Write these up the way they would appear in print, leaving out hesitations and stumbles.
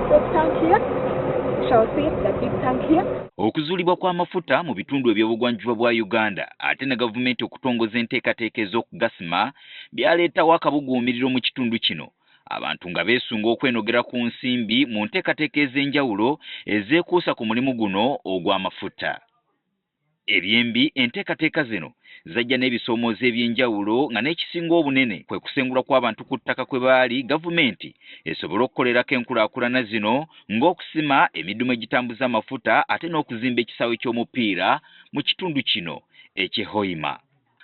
small tank here. Shall see the big tank here. Okuzuulibwa kw'amafuta mu bitundu eby'obugwanjuba bwa Uganda ate ne gavumenti okutongoza enteekateeka ez'okugasima byaleetawo akabuguumiriro mu kitundu kino, abantu nga beesunga okwenogera ku nsimbi mu nteekateeka ez'enjawulo ezeekuusa ku mulimu guno ogw'amafuta. Ebyembi, enteekateeka zino zajja n'ebisoomoozo eby'enjawulo, nga n'ekisinga obunene kwe kusengulwa kw'abantu ku ttaka kwe baali, gavumenti esobole okukolerako enkulaakulana zino ng'okusima emidumu egitambuza amafuta ate n'okuzimba ekisaawe ky'omupiira mu kitundu kino eky'e Hoima.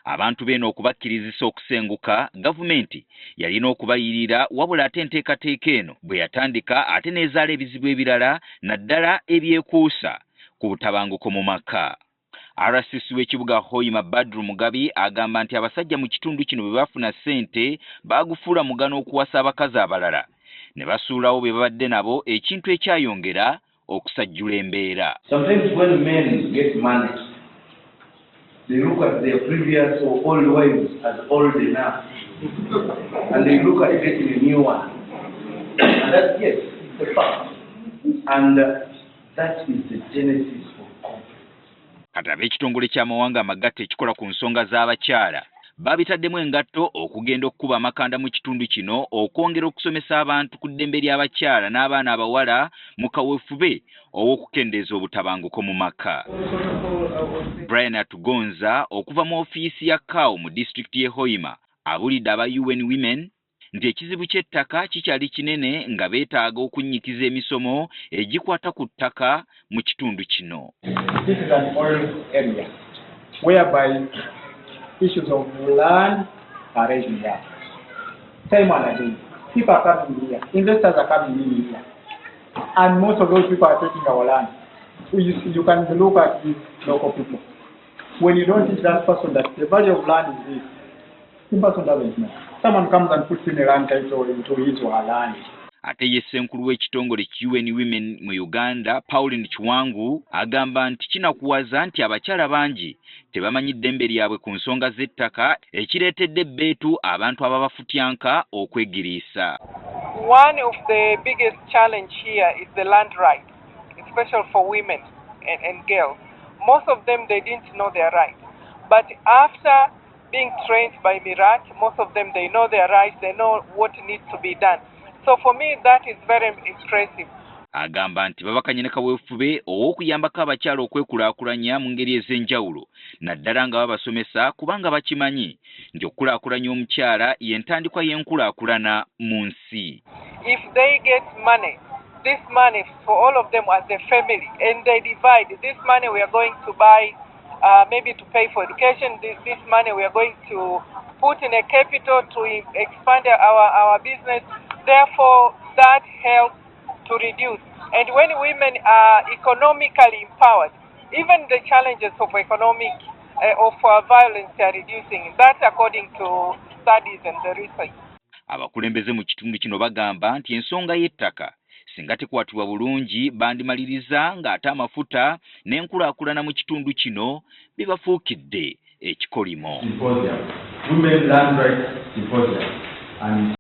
Abantu beeno okubakkirizisa okusenguka, gavumenti yalina okubayirira, wabula ate enteekateeka eno bwe yatandika ate n'ezaala ebizibu ebirala, naddala ebyekuusa ku butabanguko mu maka. RCC w'ekibuga Hoima, Badru Mugabi, agamba nti abasajja mu kitundu kino bwe bafuna ssente baagufuula mugano okuwasa abakazi abalala ne basuulawo be babadde nabo, ekintu ekyayongera okusajjula embeera. Sometimes when men get money, they look at their previous or old wives as old enough and they look at getting a new one. And that, yes, it's a fact. And that is the genesis of conflict. Kati ab'ekitongole ky'amawanga amagatte ekikola ku nsonga z'abakyala babitaddemu engatto okugenda okukuba amakanda mu kitundu kino okwongera okusomesa abantu ku ddembe ly'abakyala n'abaana abawala mu kaweefube ow'okukendeeza obutabanguko mu maka. Brian Atugonza okuva mu ofiisi ya CAO mu disitulikiti y'e Hoima abulidde aba UN Women nti ekizibu ky'ettaka kikyali kinene, nga beetaaga okunnyikiza emisomo egikwata ku ttaka mu kitundu kino. This is an oil area whereby issues of land are raising up. Time and again, people are coming here, investors are coming in here, and most of those people are taking our land. So you see, you can look at these local people. When you don't teach that person that the value of land is this, the person doesn't know. Someone comes and puts in a land title into his or her land. Ate ye ssenkulu w'ekitongole UN Women mu Uganda, Pauline Kiwangu, agamba nti kinakuwaza nti abakyala bangi tebamanyi ddembe lyabwe ku nsonga z'ettaka, ekireetedde ebbeetu abantu ababafutyanka okwegiriisa. One of the biggest challenge here is the land rights, especially for women and girls. Most of them, they didn't know their rights. But after being trained by Mirat, most of them, they know their rights, they know what needs to be done. So for me, that is very impressive. Agamba nti babakanye ne kaweefube ow'okuyambako abakyala okwekulaakulanya mu ngeri ez'enjawulo, naddala nga babasomesa, kubanga bakimanyi nti okukulaakulanya omukyala ye ntandikwa y'enkulaakulana mu nsi. If they get money, this money for all of them as a family, and they divide this money, we are going to buy, maybe to pay for education, this money we are going to put in a capital to expand our business. Therefore, that helps to reduce. And when women are economically empowered, even the challenges of economic, of violence are reducing. That's according to studies and the research. Abakulembeze mu kitundu kino bagamba nti ensonga y'ettaka singa tekwatibwa bulungi, bandimaliriza ng'ate amafuta n'enkulaakulana mu kitundu kino bibafuukidde ekikolimo. Symposium, Women Land Rights Symposium, and